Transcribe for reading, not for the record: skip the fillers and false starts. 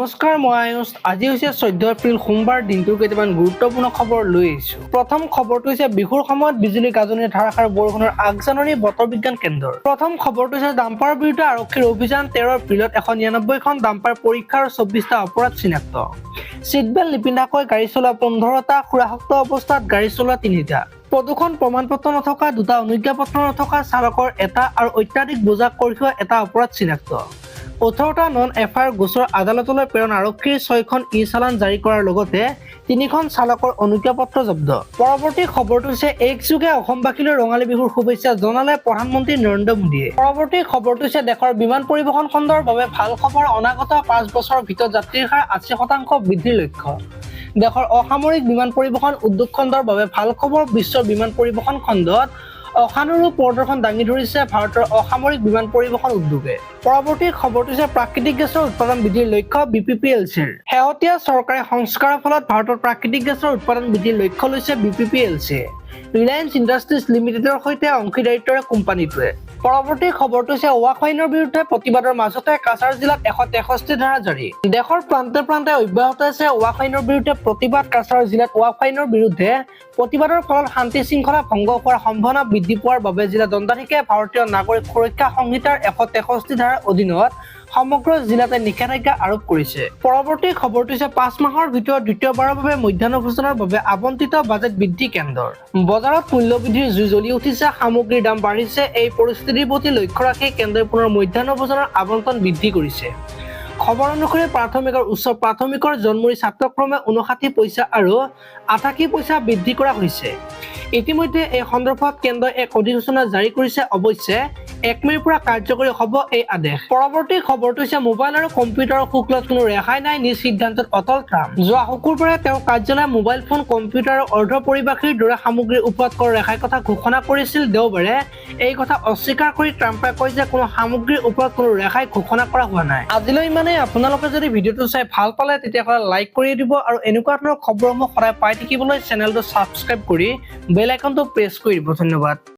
নমস্কাৰ, মই আয়ুষ। আজি হৈছে 14 এপ্ৰিল, সোমবাৰ। দিনটোৰ কেইটামান গুৰুত্বপূৰ্ণ খবৰ লৈ আহিছো। প্ৰথম খবৰটো হৈছে বিহুৰ সময়ত বিজুলী, গাজনি, ধাৰাসাৰ বৰষুণৰ আগজাননী বতৰ বিজ্ঞান কেন্দ্ৰৰ। প্ৰথম খবৰটো হৈছে ডাম্পাৰৰ বিৰুদ্ধে আৰক্ষীৰ অভিযান। 13 এপ্ৰিলত 199খন ডাম্পাৰ পৰীক্ষা আৰু 24টা অপৰাধ চিনাক্ত। চিটবেল্ট নিপিন্ধাকৈ গাড়ী চলোৱা 15টা, সুৰাসক্ত অৱস্থাত গাড়ী চলোৱা তিনিটা, প্ৰদূষণ প্ৰমাণপত্ৰ নথকা দুটা, অনুজ্ঞাপত্ৰ নথকা চালকৰ এটা আৰু অত্যাধিক বোজা কঢ়িওৱা এটা অপৰাধ চিনাক্ত। 18টা নন এফআইআৰ গোচৰ আদালতলৈ প্ৰেৰণ। আৰক্ষীৰ ছয়খন ই চালান জাৰি কৰাৰ লগতে তিনিখন চালকৰ অনুজ্ঞাপত্ৰ জব্দ। পৰৱৰ্তী খবৰটো হৈছে এক্সযোগে অসমবাসীলৈ ৰঙালী বিহুৰ শুভেচ্ছা জনালে প্ৰধানমন্ত্ৰী নৰেন্দ্ৰ মোদীয়ে। পৰৱৰ্তী খবৰটো হৈছে দেশৰ বিমান পৰিবহণ খণ্ডৰ বাবে ভাল খবৰ। অনাগত 5 বছৰৰ ভিতৰত যাত্ৰীৰ হাৰ 80% বৃদ্ধিৰ লক্ষ্য। দেশৰ অসামৰিক বিমান পৰিবহণ উদ্যোগ খণ্ডৰ বাবে ভাল খবৰ। বিশ্বৰ বিমান পৰিবহণ খণ্ডত আশানুৰূপ প্ৰদৰ্শন দাঙি ধৰিছে ভাৰতৰ অসামৰিক বিমান পৰিবহণ উদ্যোগে। পৰৱৰ্তী খবৰটো হৈছে প্ৰাকৃতিক গেছৰ উৎপাদন বৃদ্ধিৰ লক্ষ্য বিপিপিএলচিৰ। শেহতীয়া চৰকাৰে সংস্কাৰৰ ফলত ভাৰতত প্ৰাকৃতিক গেছৰ উৎপাদন বৃদ্ধিৰ লক্ষ্য লৈছে বিপিপিএলচিয়ে। ৰিলায়েন্স ইণ্ডাষ্ট্ৰিজ লিমিটেডৰ সৈতে অংশীদাৰিত্বৰে কোম্পানীটোৱে। পৰৱৰ্তী খবৰটো হৈছে ৱাকফ আইনৰ বিৰুদ্ধে প্ৰতিবাদৰ মাজতে কাছাৰ জিলাত 163 ধাৰা জাৰি। দেশৰ প্ৰান্তে প্ৰান্তে অব্যাহত আছে ৱাকফ আইনৰ বিৰুদ্ধে প্ৰতিবাদ। কাছাৰ জিলাত ৱাকফ আইনৰ বিৰুদ্ধে প্ৰতিবাদৰ ফলত শান্তি শৃংখলা ভংগ হোৱাৰ সম্ভাৱনা বৃদ্ধি পোৱাৰ বাবে জিলা দণ্ডাধীশে ভাৰতীয় নাগৰিক সুৰক্ষা সংহিতাৰ 163 ধাৰাৰ অধীনত সমগ্ৰ জিলাতে নিষেধাজ্ঞা আৰোপ কৰিছে। পৰৱৰ্তী খবৰটো হৈছে 5 মাহৰ ভিতৰত দ্বিতীয়বাৰৰ বাবে মধ্যাহ্ন ভোজনৰ বাবে আবণ্টিত বাজেট বৃদ্ধি কেন্দ্ৰৰ। বজাৰত মূল্যবৃদ্ধিৰ জুই জ্বলি উঠিছে, সামগ্ৰীৰ দাম বাঢ়িছে। এই পৰিস্থিতিৰ প্ৰতি লক্ষ্য ৰাখি কেন্দ্ৰই পুনৰ মধ্যাহ্ন ভোজনৰ আবণ্টন বৃদ্ধি কৰিছে। খবৰ অনুসৰি প্ৰাথমিক আৰু উচ্চ প্ৰাথমিকৰ জনমূৰি ছাত্ৰক্ৰমে 59 পইচা আৰু 88 পইচা বৃদ্ধি কৰা হৈছে। ইতিমধ্যে এই সন্দৰ্ভত কেন্দ্ৰই এক অধিসূচনা জাৰি কৰিছে। অৱশ্যে 1 মে'ৰ পৰা কাৰ্যকৰী হ'ব এই আদেশ। পৰৱৰ্তী খবৰটো হৈছে মোবাইল আৰু কম্পিউটাৰৰ শুল্কত কোনো ৰেহাই নাই, নিজ সিদ্ধান্তত অটল ট্ৰাম্প। যোৱা শুকুৰবাৰে তেওঁৰ কাৰ্যালয়ে মোবাইল ফোন, কম্পিউটাৰ আৰু অৰ্ধ পৰিবাহীৰ দৰে সামগ্ৰীৰ ওপৰত কৰ ৰেহাইৰ কথা ঘোষণা কৰিছিল। দেওবাৰে এই কথা অস্বীকাৰ কৰি ট্ৰাম্পে কয় যে কোনো সামগ্ৰীৰ ওপৰত কোনো ৰেহাই ঘোষণা কৰা হোৱা নাই। আজিলৈ ইমানেই। আপোনালোকে যদি ভিডিঅ'টো চাই ভাল পালে, তেতিয়াহ'লে লাইক কৰি দিব আৰু এনেকুৱা ধৰণৰ খবৰসমূহ সদায় পাই থাকিবলৈ চেনেলটো ছাবস্ক্ৰাইব কৰি বেল আইকনটো প্ৰেছ কৰি দিব। ধন্যবাদ।